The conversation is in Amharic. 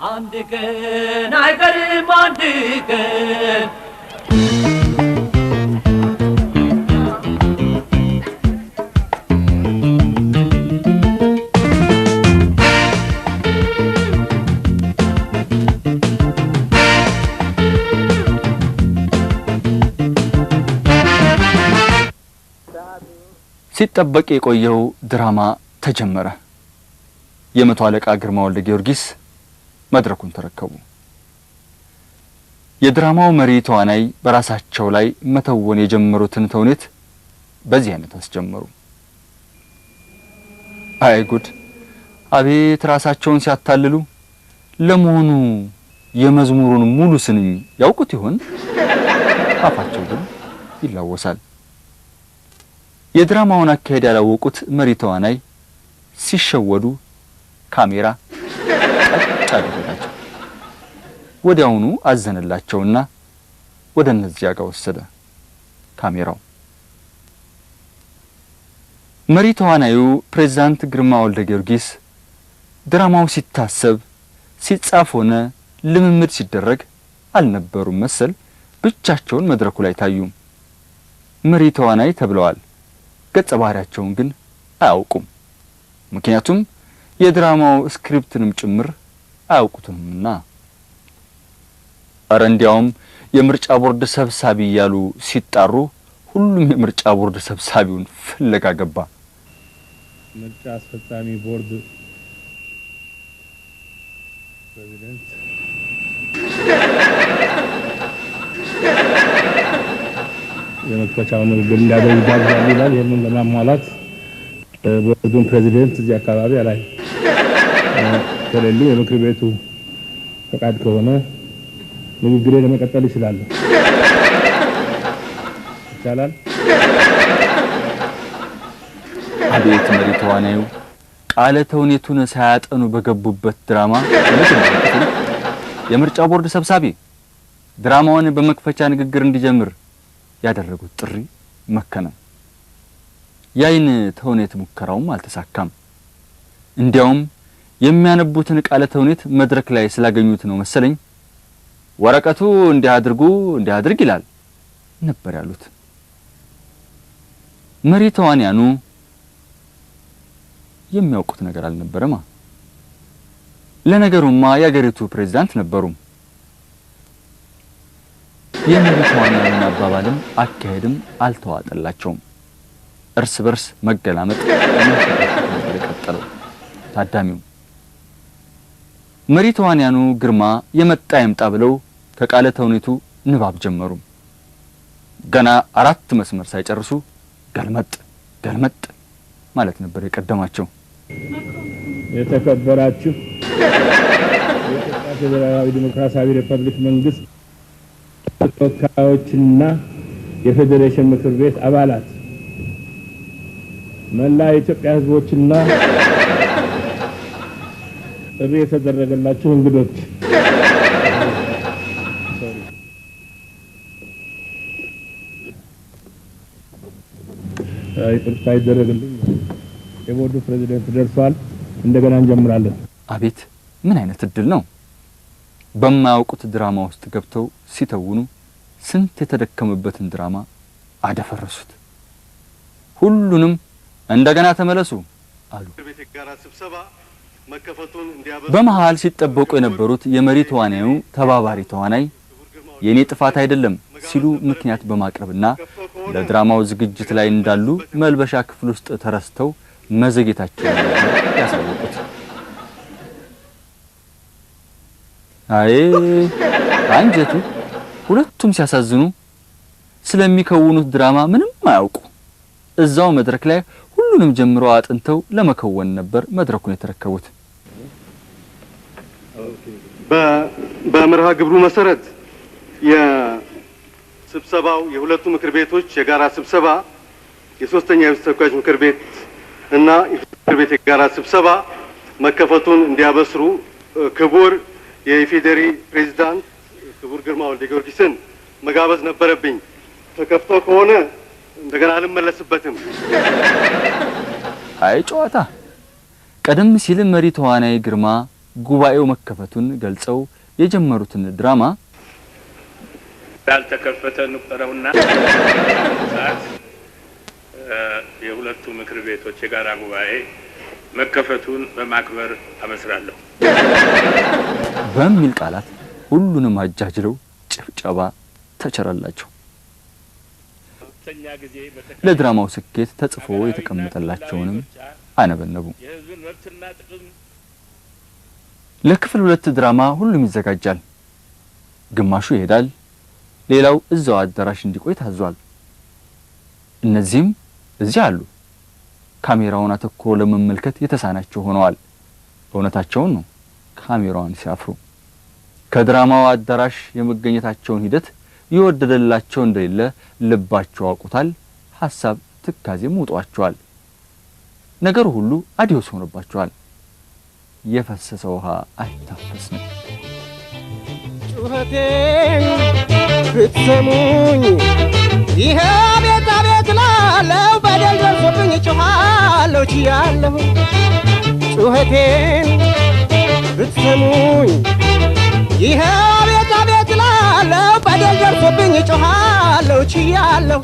አንድ ቀን አይቀርም አንድ ቀን። ሲጠበቅ የቆየው ድራማ ተጀመረ። የመቶ አለቃ ግርማ ወልደ ጊዮርጊስ መድረኩን ተረከቡ። የድራማው መሪ ተዋናይ በራሳቸው ላይ መተወን የጀመሩትን ተውኔት በዚህ አይነት አስጀመሩ። አይ ጉድ! አቤት ራሳቸውን ሲያታልሉ! ለመሆኑ የመዝሙሩን ሙሉ ስንኝ ያውቁት ይሆን? አፋቸው ግን ይላወሳል። የድራማውን አካሄድ ያላወቁት መሪ ተዋናይ ሲሸወዱ ካሜራ ቀጥ አደረጋቸው። ወዲያውኑ አዘነላቸውና ወደ እነዚያ ጋር ወሰደ ካሜራው። መሪ ተዋናዩ ፕሬዝዳንት ግርማ ወልደ ጊዮርጊስ ድራማው ሲታሰብ ሲጻፍ ሆነ ልምምድ ሲደረግ አልነበሩም መሰል ብቻቸውን መድረኩ ላይ ታዩ። መሪ ተዋናይ ተብለዋል። ገጸ ባህሪያቸውን ግን አያውቁም። ምክንያቱም የድራማው script ንም ጭምር አያውቁትምና። ኧረ እንዲያውም የምርጫ ቦርድ ሰብሳቢ እያሉ ሲጣሩ ሁሉም የምርጫ ቦርድ ሰብሳቢውን ፍለጋ ገባ። ምርጫ አስፈጻሚ ቦርድ ፕሬዚደንት የመክፈቻውን ንግግር እንዲያደርግ ይጋብዛሉ ይላል። ይህንን ለማሟላት ቦርዱን ፕሬዚደንት እዚህ አካባቢ አላይ ከሌሉ የምክር ቤቱ ፈቃድ ከሆነ ንግግሬ ለመቀጠል ይችላሉ። ይቻላል። አቤት መሪ ተዋናዩ ቃለ ተውኔቱን ሳያጠኑ በገቡበት ድራማ የመጀመሪያው ክፍል የምርጫ ቦርድ ሰብሳቢ ድራማውን በመክፈቻ ንግግር እንዲጀምር ያደረጉት ጥሪ መከነ። የአይን ተውኔት ሙከራውም አልተሳካም። እንዲያውም የሚያነቡትን ቃለ ተውኔት መድረክ ላይ ስላገኙት ነው መሰለኝ ወረቀቱ እንዲህ አድርጉ እንዲህ አድርግ ይላል ነበር ያሉት። መሪ ተዋንያኑ የሚያውቁት ነገር አልነበረማ። ለነገሩማ የአገሪቱ ፕሬዝዳንት ነበሩ። የመሪ ተዋንያኑን አባባልም አካሄድም አልተዋጠላቸውም። እርስ በርስ መገላመጥ ነበር የቀጠለው ታዳሚው። መሪ ተዋንያኑ ግርማ የመጣ ይምጣ ብለው ከቃለ ተውኔቱ ንባብ ጀመሩ። ገና 4 መስመር ሳይጨርሱ ገልመጥ ገልመጥ ማለት ነበር የቀደማቸው። የተከበራችሁ የኢትዮጵያ ፌዴራላዊ ዲሞክራሲያዊ ሪፐብሊክ መንግስት ተወካዮችና የፌዴሬሽን ምክር ቤት አባላት፣ መላ የኢትዮጵያ ሕዝቦችና ጥሪ የተደረገላችሁ እንግዶች፣ ይቅርታ ይደረግልኝ። የቦርዱ ፕሬዚደንት ደርሷል። እንደገና እንጀምራለን። አቤት ምን አይነት እድል ነው! በማያውቁት ድራማ ውስጥ ገብተው ሲተውኑ ስንት የተደከመበትን ድራማ አደፈረሱት። ሁሉንም እንደገና ተመለሱ አሉ። በመሃል ሲጠበቁ የነበሩት የመሪ ተዋናዩ ተባባሪ ተዋናይ የኔ ጥፋት አይደለም ሲሉ ምክንያት በማቅረብና ለድራማው ዝግጅት ላይ እንዳሉ መልበሻ ክፍል ውስጥ ተረስተው መዘግየታቸውን ያሳወቁት። አይ አንጀቱ! ሁለቱም ሲያሳዝኑ ስለሚከውኑት ድራማ ምንም አያውቁ። እዛው መድረክ ላይ ሁሉንም ጀምረው አጥንተው ለመከወን ነበር መድረኩን የተረከቡት። በመርሃ ግብሩ መሰረት የስብሰባው የሁለቱ ምክር ቤቶች የጋራ ስብሰባ የሶስተኛ የሕዝብ ተወካዮች ምክር ቤት እና የምክር ቤት የጋራ ስብሰባ መከፈቱን እንዲያበስሩ ክቡር የኢፌዴሪ ፕሬዝዳንት ክቡር ግርማ ወልደ ጊዮርጊስን መጋበዝ ነበረብኝ። ተከፍቶ ከሆነ እንደገና አልመለስበትም። አይ ጨዋታ! ቀደም ሲል መሪ ተዋናይ ግርማ ጉባኤው መከፈቱን ገልጸው የጀመሩትን ድራማ ያልተከፈተ እንቁጠረውና ሰዓት የሁለቱ ምክር ቤቶች የጋራ ጉባኤ መከፈቱን በማክበር አበስራለሁ በሚል ቃላት ሁሉንም አጃጅለው ጭብጨባ ተቸረላቸው። ለድራማው ስኬት ተጽፎ የተቀመጠላቸውንም አነበነቡ። ለክፍል 2 ድራማ ሁሉም ይዘጋጃል። ግማሹ ይሄዳል፣ ሌላው እዛው አዳራሽ እንዲቆይ ታዟል። እነዚህም እዚህ አሉ። ካሜራውን አተኩሮ ለመመልከት የተሳናቸው ሆነዋል። እውነታቸውን ነው። ካሜራውን ሲያፍሩ ከድራማው አዳራሽ የመገኘታቸውን ሂደት የወደደላቸው እንደሌለ ልባቸው አውቁታል። ሐሳብ ትካዜም ውጧቸዋል። ነገሩ ሁሉ አዲዮስ ሆኖባቸዋል። የፈሰሰ ውሃ አይታፈስም። ጩኸቴን ብትሰሙኝ ይሄ አቤት አቤት ላለው በደል ደርሶብኝ ጮኻለሁ ችያለሁ። ጩኸቴን ብትሰሙኝ ይሄ አቤት አቤት ላለው በደል ደርሶብኝ ጮኻለሁ ችያለሁ።